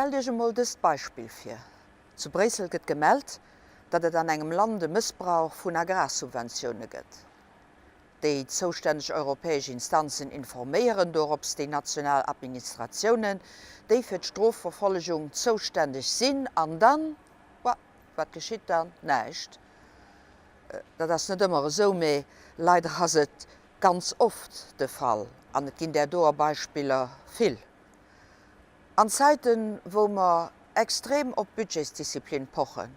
Stellt Iech emol dëst Beispill vir, Zu Bréissel gëtt gemellt, datt et an engem Land e Mëssbrauch vun Agrarsubventioune gëtt. Déi zoustänneg europäesch Instanzen informéieren dorops déi national Administratiounen, déi fir d'Strofverfollegung zoustänneg sinn. An dann, Bah, wat geschitt dann? Näischt. Dat ass net ëmmer esou, mee leider ass et ganz oft de Fall an et ginn där doer Beispiller vill. An Zäiten, wou mer extrem op d'Budgetsdisziplin pochen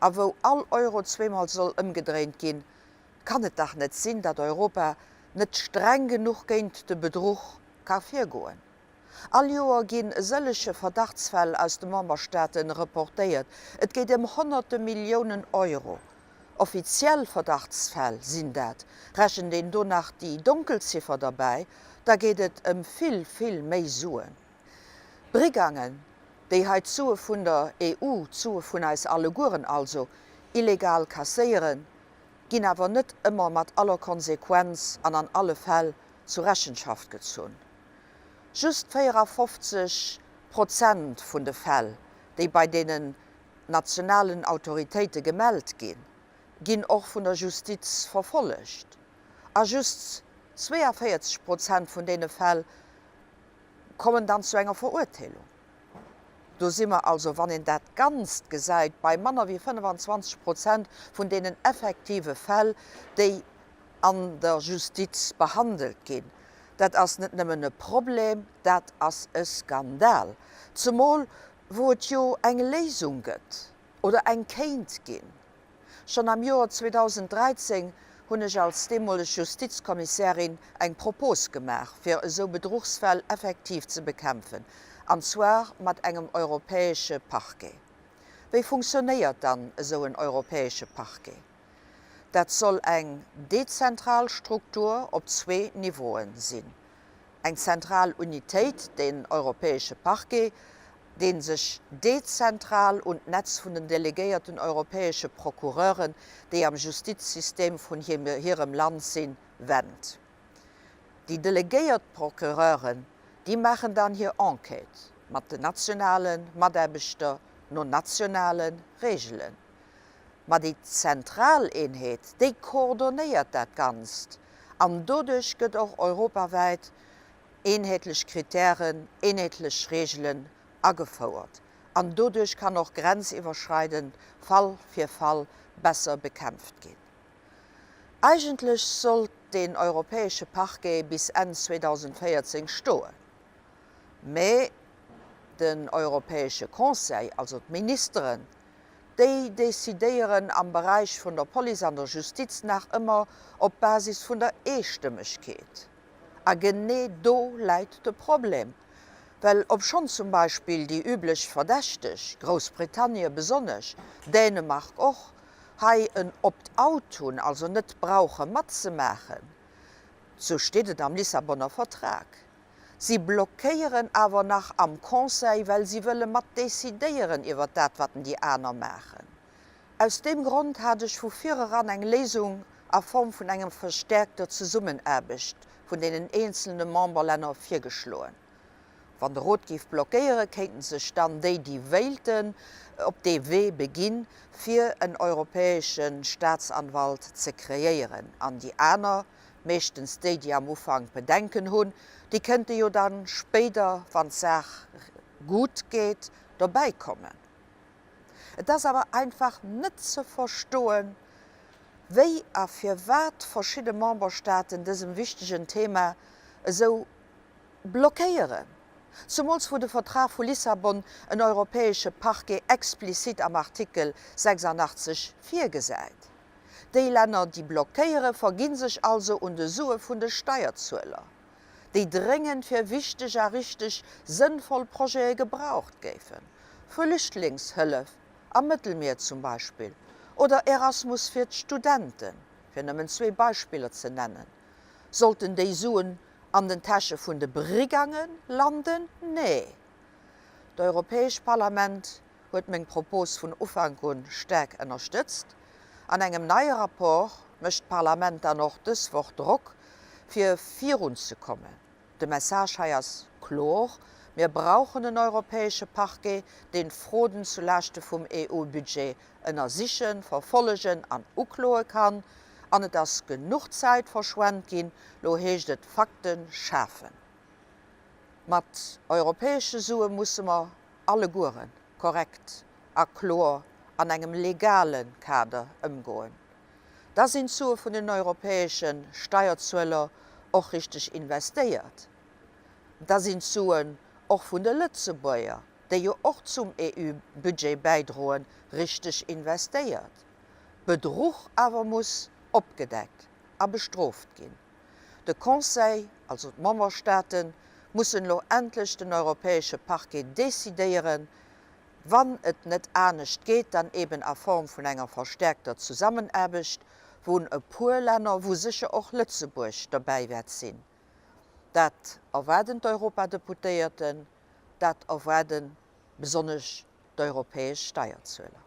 a wou all Euro zweemol soll ëmgedréint ginn, kann et dach net sinn, datt Europa net streng genuch géint de Bedruch ka virgoen. All Joer ginn e sëllege Verdachtsfäll aus de Memberstaate reportéiert. Et geet ëm honnerte Milliounen Euro. Offiziell Verdachtsfäll sinn dat. Rechent een do nach déi Donkelziffer derbäi, da geet et ëm vill, vill méi Suen. Brigangen, déi hei d'Sue vun der EU, d'Sue vun eis allegueren also, illegal kasséieren, ginn awer net ëmmer mat aller Konsequenz an an alle Fäll zu Rechenschaft gezunn. Just 54 Prozent vun de Fäll, déi bei deenen nationalen Autoritéite gemellt ginn, ginn och vun der Justiz verfollegt. A just 42 Prozent vun deene Fäll kommen dann zu enger Verurteelung. Do si mer also, wann een dat Ganzt gesäit, bei manner wéi 25 Prozent vun deenen effektive Fäll, déi an der Justiz behandelt ginn. Dat ass net nëmmen e Problem, dat ass e Skandal, zemol wou et jo eng Léisung gëtt oder eng kéint ginn. Schonn am Joer 2013 hunn ech als deemoleg Justizkommissärin eng Propos gemaach, fir esou Bedruchsfäll effektiv ze bekämpfen, an zwar mat engem europäesche Parquet. Wéi funktionéiert dann esou en europäesche Parquet? Dat soll eng dezentral Struktur op zwee Niveauen sinn. Eng zentral Unitéit, den Europäesche Parquet, dee sech dezentral un d'Netz vun den delegéierten europäesche Procureuren, déi am Justizsystem vun hirem Land sinn, wennt. Déi delegéiert Procureuren, déi maachen dann hir Enquête mat den nationale Mataarbechter no nationale Reegelen. Ma déi zentral Eenheet, déi koordonéiert dat Ganzt an doduerch gëtt och europawäit eenheetlech Kritären, eenheetlech Reegelen agefouert an doduerch kann och grenziwwerschreidend Fall fir Fall besser bekämpft ginn. Eigentlech sollt deen europäesche Parquet bis Enn 2014 stoen, mä den Europäesche Conseil, also d'Ministeren, Déi decidéieren am Beräich vun der Police an der Justiz nach ëmmer op Basis vun der Eestëmmegkeet. A genee do läit de Problem, well obschonn zum Beispill déi üblech Verdächteg, Groussbritannie besonnesch, Dänemark och, hei en Opt-out hunn, also net brauche matzemaachen, sou steet et am Lissabonner Vertrag, Si blockéieren awer nach am Conseil, well si wëlle mat decidéieren iwwer dat, wat déi aner maachen. Aus deem Grond hat ech vu vireran eng Léisung a Form vun engem verstärkter Zesummenaarbecht vun deenen eenzelne Memberlänner virgeschloen. Wann de Rot géif blockéieren, kéinten sech dann déi, déi wéilten, op dee Wee beginn, fir en europäesche Staatsanwalt ze kreéieren, an déi aner Meeschtens déi, déi am Ufank Bedenken hunn, déi kënnte jo dann spéider, wann d'Saach guut geet, dobäi kommen. Et ass awer einfach net ze verstoen, wéi a firwat verschidde Memberstaaten dësem wichtegen Thema esou blockéieren, zemools wou de Vertrag vu Lissabon en europäesche Parquet explizit am Artikel 86 virgesäit. Déi Länner, déi blockéieren, verginn sech also un de Sue vun de Steierzueler, déi dréngend fir wichteg a richteg sënnvoll Projete gebraucht géifen, Flüchtlingshëllef am Mëttelmier zum Beispill oder Erasmus fir d'Studenten, fir nëmmen zwee Beispiller ze nennen. Sollten déi Suen an den Täsche vun de Brigange landen? Nee! D'Europäescht Parlament huet meng Propos vun Ufank un staark ënnerstëtzt. An engem neie Rapport mécht d'Parlament dann och dës Woch Drock, fir virunzekommen. De Message hei ass kloer. Mir brauchen en europäesche Parquet, deen Frauden zu Laaschte vum EU-Budget ënnersichen, verfollegen an ukloe kann. An et ass genuch Zäit verschwent ginn, lo heescht et Fakte schafen. Mat europäesche Sue musse mer allegueren korrekt a kloer an engem legale Kader ëmgoen. Da sinn d'Sue vun den europäesche Steierzueler och richteg investéiert. Da sinn d'Suen och vun de Lëtzebuerger, déi jo och zum EU-Budget bäidroen, richteg investéiert. Bedruch awer muss opgedeckt a bestrooft ginn. De Conseil, also d'Memberstaaten, mussen elo endlech den europäesche Parquet decidéieren, wann et net anescht geet, dann eben a Form vun enger verstärkter Zusammenaarbecht, wou e puer Länner, wou sécher och Lëtzebuerg derbäi wäert sinn. Dat erwaarden d'Europadeputéierten, dat erwaarde besonnesch d'europäesch Steierzueler.